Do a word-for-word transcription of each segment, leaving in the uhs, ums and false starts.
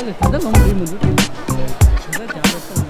ད་ལྟ་ལོང་རེད་མི་འདུག་ད་ལྟ་རྒྱ་ལ་སོང་།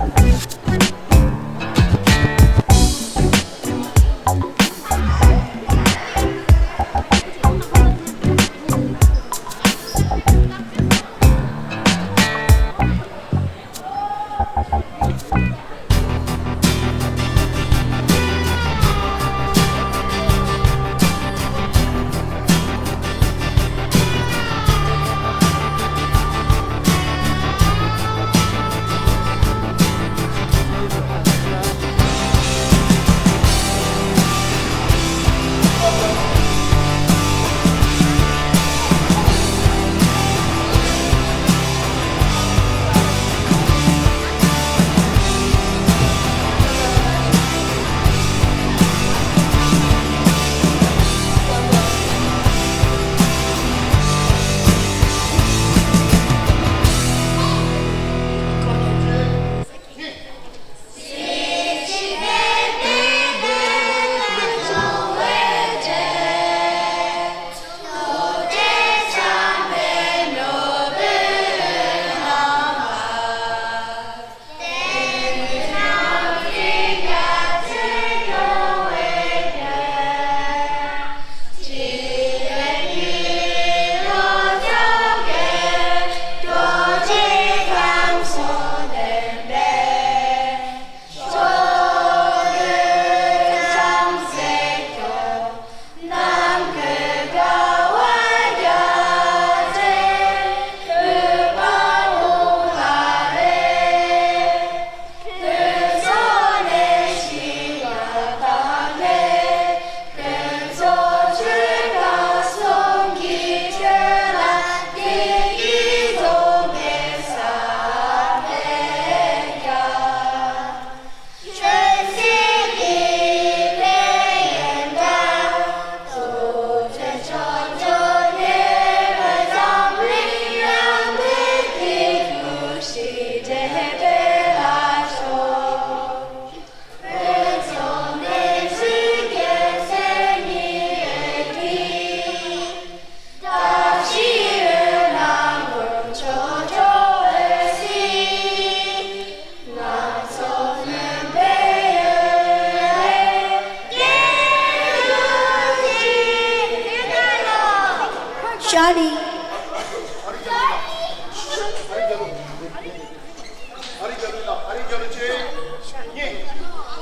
Johnny.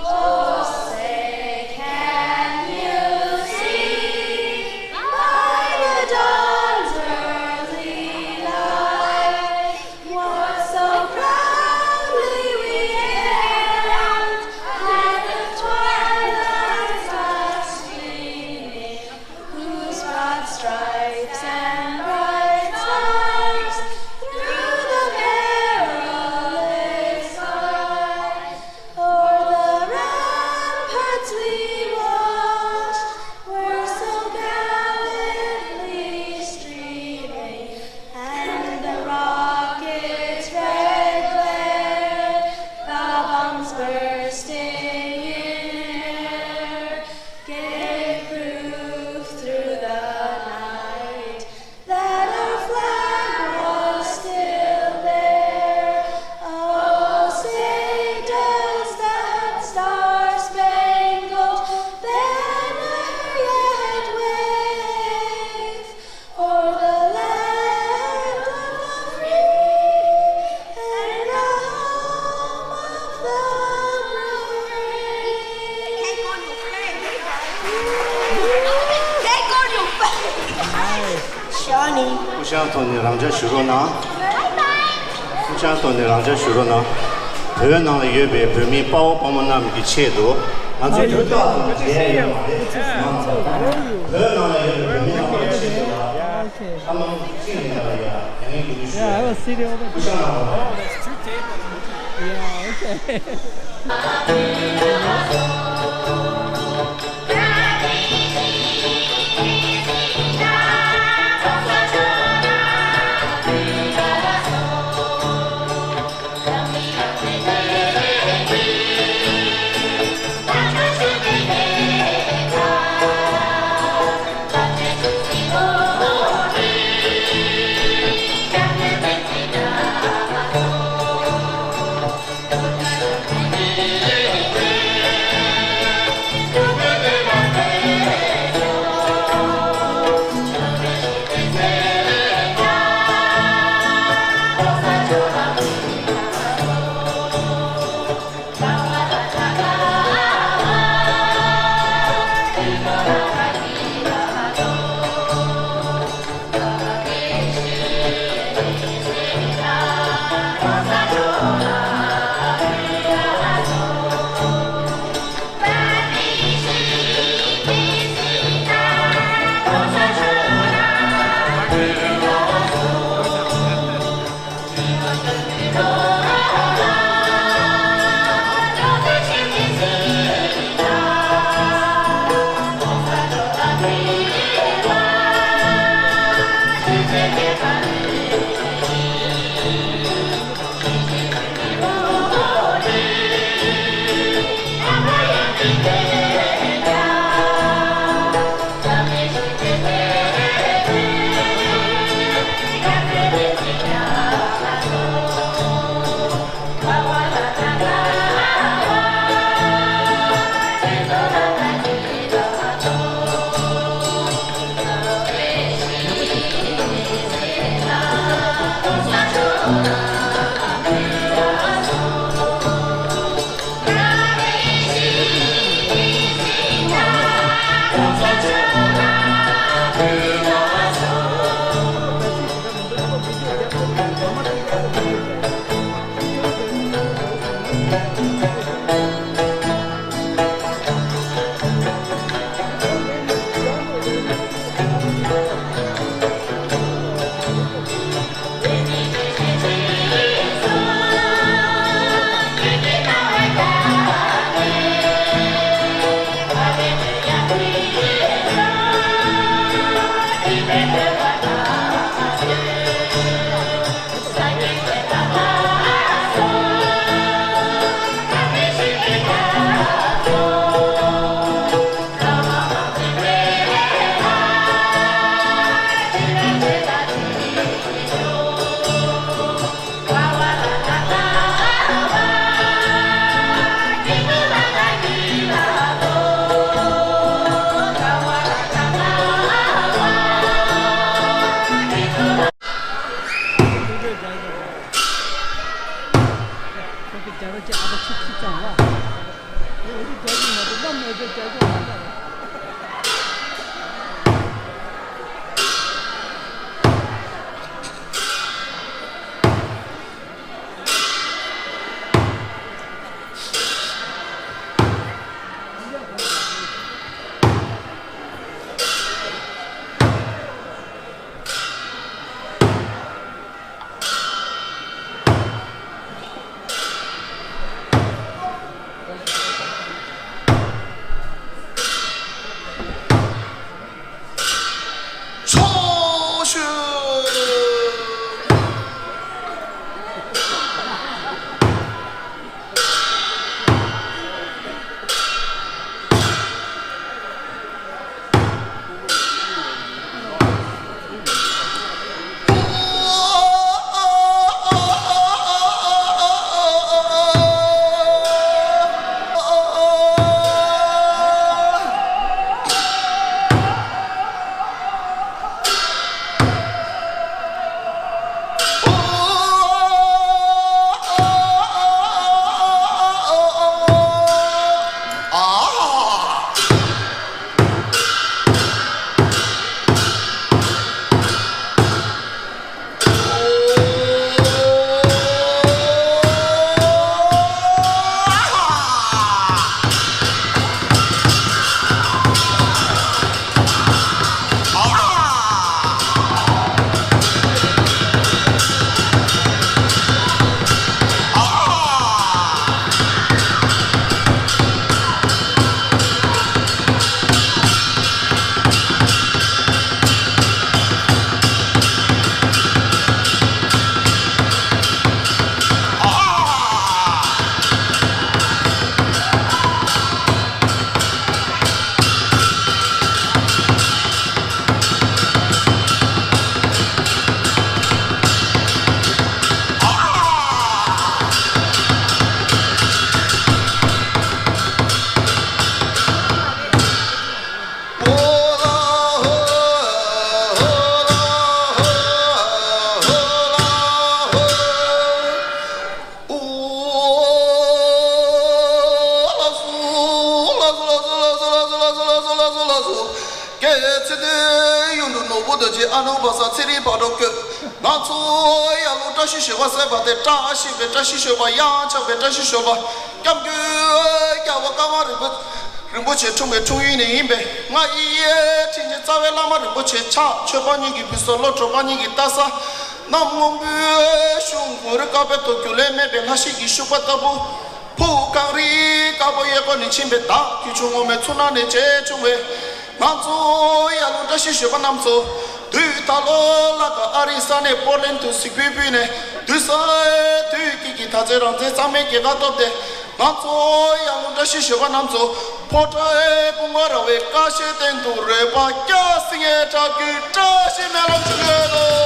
Oh, say, can you see by the dawn's early light what so proudly we hailed at the twilight's last gleaming? Whose broad stripes and bright stars through the perilous fight o'er the ramparts we watched were so gallantly streaming, and the rocket's red glare, the bombs bursting in air, gave proof through the night that our flag was still there. Oh, say does that star-spangled banner yet wave o'er the land of the free and the home of the brave? Johnny. སྐུ་ཞབས་ཐོག་ནས་རང་འཇགས་ཞུ་རོགས་གནང་། སྐུ་ཞབས་ཐོག་ནས་རང་འཇགས་ཞུ་རོགས་གནང་། བོད་ནང་ལ་ཡོད་པའི་བོད་མི་དཔའ་བོ་དཔའ་མོ་རྣམས་ཀྱི་ཆེད་དུ། ང་ཚོ་དུས་རྟག་ཏུ་བསྡད་ཡོད་མ་རེད། བོད་ནང་ལ་ཡོད་པའི་བོད་མི་རྣམས་ཀྱི་ཆེད་དུ་ལ་ཐབས་ལམ་གཅིག་ཡིན་པ་ལ་ཡང་ཡང་སྐུ་ཞུ། སྐུ་ཞབས་གནང་རོགས། ལགས་སོ། སྐྱེད་ཚེ་དོན་ཡུན་དུ་ནོར་བུ་རྡོ་རྗེ་ཨ་ནུ་བ་ས་ཚེ་རིང་བར་དུ་བཀོད། ང་ཚོ་ཡར་ལུང་བཀྲ་ཤིས་ཞོལ་པ་ཟེར་བ་དེ་བཀྲ་ཤིས་པའི་བཀྲ་ཤིས་ཞོལ་པ། གཡང་ཆགས་པའི་བཀྲ་ཤིས་ཞོལ་པ། སྐྱབས་མགོན་རྒྱལ་བ་ཀརྨ་རིན་པོ་རིན་པོ་ཆེ་འཁྲུངས་པའི་འཁྲུངས་ཡུལ་ནས་ཡིན་པས། ང་ཡི་ཡེ་ཁྲི་ཆེན་རྩ་བའི་བླ་མ་རིན་པོ་ཆེ་ཕྱག་མཆོད་པ་གཉིས་ཀྱི་ཕུན་སུམ། བློ་གྲོས་པ་གཉིས་ཀྱི་ལྟ་ས། གནམ་སྔོན་པོའི་གཞུང་གངས་རི་དཀར་པོའི་ཐོག་རྒྱུན་ལས་མེད་པའི་ལྷ་ཞིག་གི་ཤུག་པ་ལྟ་བུ། ཕུ་གངས་རི་དཀར་པོ་གཡས་སྐོར་ནས་ཕྱིན་པའི་བདག་ཁྱུ་མཆོག་ངོ་མའི་ཚུལ་སྣང་ནས་རྗེ་བྱུང་བའི། ང་ཚོ་ཡར་ལུང་བཀྲ་ཤིས་ཞོལ་པ་རྣམས་ཚོ། དུས་ད་ལོ་ལ་ཀ་ཨ་རིའི་ས་གནས་པོར་ལན་དུ་གཟིགས་འབུལ་ཕུལ་ནས། དུས་ས་དུས་དཀྱིལ་གྱི་དར་རྩེ་རང་བཙན་གཙང་མའི་རྒྱལ་ཁ་ཐོབ་སྟེ། ང་ཚོ་ཡར་ཀླུང་བཀྲ་ཤིས་ཞོལ་པ་རྣམས་ཚོ་ཕོ་བྲང་སྐུ་ངོ་ར་བའི་ཀ་ཤའི་སྟེང་དུ་རོལ་པ་རྒྱག་སྲིད་ངེས་དྲག་རྒྱུའི་བཀྲ་ཤིས་སྨོན་ལམ་ཞུ་གི་ཡོད་དོ།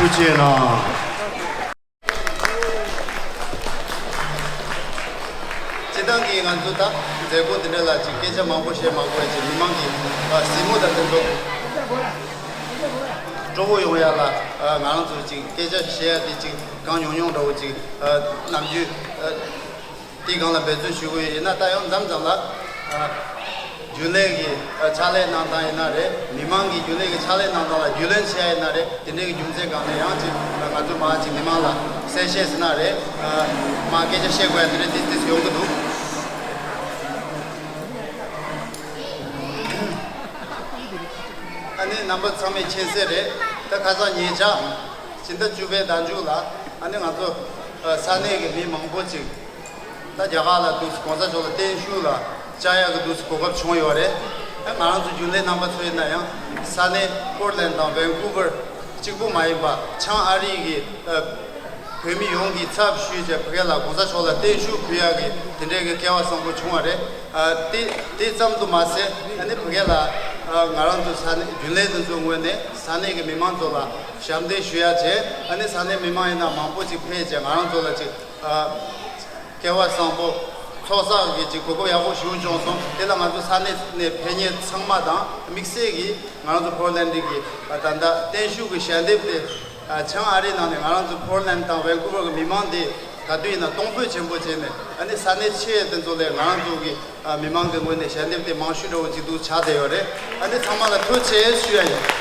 ཐུགས་རྗེ་གནང་། སྤྱིར་བཏང་གི་ང་ཚོ་ད་མཛད་སྒོ་འདི་འདྲ་ལ་ཅིག་སྐད་ཆ་མང་པོ་བཤད་མ་དགོས་པ་ཅིག་མི་མང་གི་གཟིགས་མོ་དང་འདི་ཚོ་སྤྲོ་བོ་ཡོང་ཡ་ལ་ང་རང་ཚོ་ཅིག་སྐད་ཆ་བཤད་ཡ་དེ་ཅིག་གང་ཉུང་ཉུང་འདྲ་བོ་ཅིག་ནམ་རྒྱུན་དེའི་སྒང་ལ་འབད་བརྩོན་ཞུ་གི་ཡོད། ཡིན་ན་ད་ཡང་མཚམས་མཚམས་ལ་རྒྱུན་ལས་ཀྱི་ཕྱག་ལས་གནང་སྟངས་ཡིན་ན་རེད། མི་མང་གི་རྒྱུན་ལས་ཀྱི་ཕྱག་ལས་གནང་སྟངས་ལ་རྒྱུས་ལོན་བྱེད་ཡ་ཡིན་ན་རེད། དེ་འདྲའི་གི་རྒྱུ་མཚན་སྒང་ནས་ཡང་ཅིག་ང་ཚོ་མང་ཅིག་མི་མང་ལ་གསལ་བཤད་ཟེར་ན་རེད། མ་སྐད་ཆ་བཤད་དགོས་ཡ་དེ་འདྲ་ཏིས་ཏིས་ཡོང་གི་འདུག་ཨ་ནི་རྣམ་པ་ཚང་མས་མཁྱེན་གསལ་རེད། ད་ཁ་སང་ཉེ་ཆར་ཕྱི་ཟླ་བཅུ་པའི་ཟླ་མཇུག་ལ་ཨ་ནི་ང་ཚོ་ས་གནས་ཀྱི་མི་མང་པོ་ཅིག་ད་རྒྱ་གར་ལ་འདུག་གོང་ས་མཆོག་ལ་བརྟན་བཞུགས་ལ་བཅར་ཡག་གི་འདུག་གོ་སྐབས་བྱུང་ཡོད་རེད། ཨ་ང་རང་ཚོ་རྒྱུན་ལས་རྣམ་པ་ཚོ་ཡིན་ན་ཡང་ས་གནས་པོར་ལན་དང་ཝན་ཀུ་ཝར་གཅིག་པུ་མ་ཡིན་པ་བྱང་ཨ་རི་གི་བོད་མི་ཡོངས་ཀྱི་ཚབ་ཞུས་བྱས་ཕ་གི་ལ་གོང་ས་མཆོག་ལ་བརྟན་བཞུགས་ཕུལ་ཡག་གི་དེ་འདྲའི་གི་སྐལ་བ་བཟང་པོ་བྱུང་བ་རེད། ཨ་དེ་དེ་ཙམ་དུ་མ་ཟད་ཨ་ནི་ཕ་གི་ལ་ཨ་ང་རང་ཚོ་ས་གནས་རྒྱུན་ལས་དེ་ཚོའི་ངོས་ནས་ས་གནས་ཀྱི་མི་མང་ཚོ་ལ་ཞབས་འདེགས་ཞུ་ཡག་བྱས། ཨ་ནི་ས་གནས་མི་མང་ཡིན་ན་མང་པོ་ཅིག་ཕེབས་བྱས་ང་རང་ཚོ་ལ་ཅིག་ཨ་སྐལ་བ་བཟང་པོ་ཚོགས་བསགས་ཀྱི་ཅིག་གོ་སྐབས་ཡག་པོ་ཞིག་བྱུང་སོང་། དེ་ལ་ང་ཚོ་ས་གནས་ནས་ཕེབས་མཁན་ཚང་མ་དང་དམིགས་བསལ་གྱིས་ང་རང་ཚོ་ཕོར་ལན་ཌི་གི་ད་ལྟ་བརྟན་བཞུགས་ཀྱི་ཞལ་འདེབས་དེ་བྱང་ཨ་རི་ནང་ནས་ང་རང་ཚོ་ཕོར་ལན་ཌི་དང་ཝན་ཀུ་ཝར་གྱི་མི་མང་དེ་ག་དུས་ཡིན་ན་གཏོང་ཕོད་ཆེན་པོ་བྱས་ནས་ཨ་ནི་ས་གནས་ཆེ་དེ་ཚོ་ལས་ང་རང་ཚོ་གི་མི་མང་གི་ངོས་ནས་ཞལ་འདེབས་དེ་མང་ཤོས་འདྲ་བོ་ཅིག་འདུག་ཆགས་བསྡད་ཡོད་རེད། ཨ་ནི་ཚང་མ་ལ་ཐུགས་རྗེ་ཆེ་ཞུ་ཡ་ཡིན།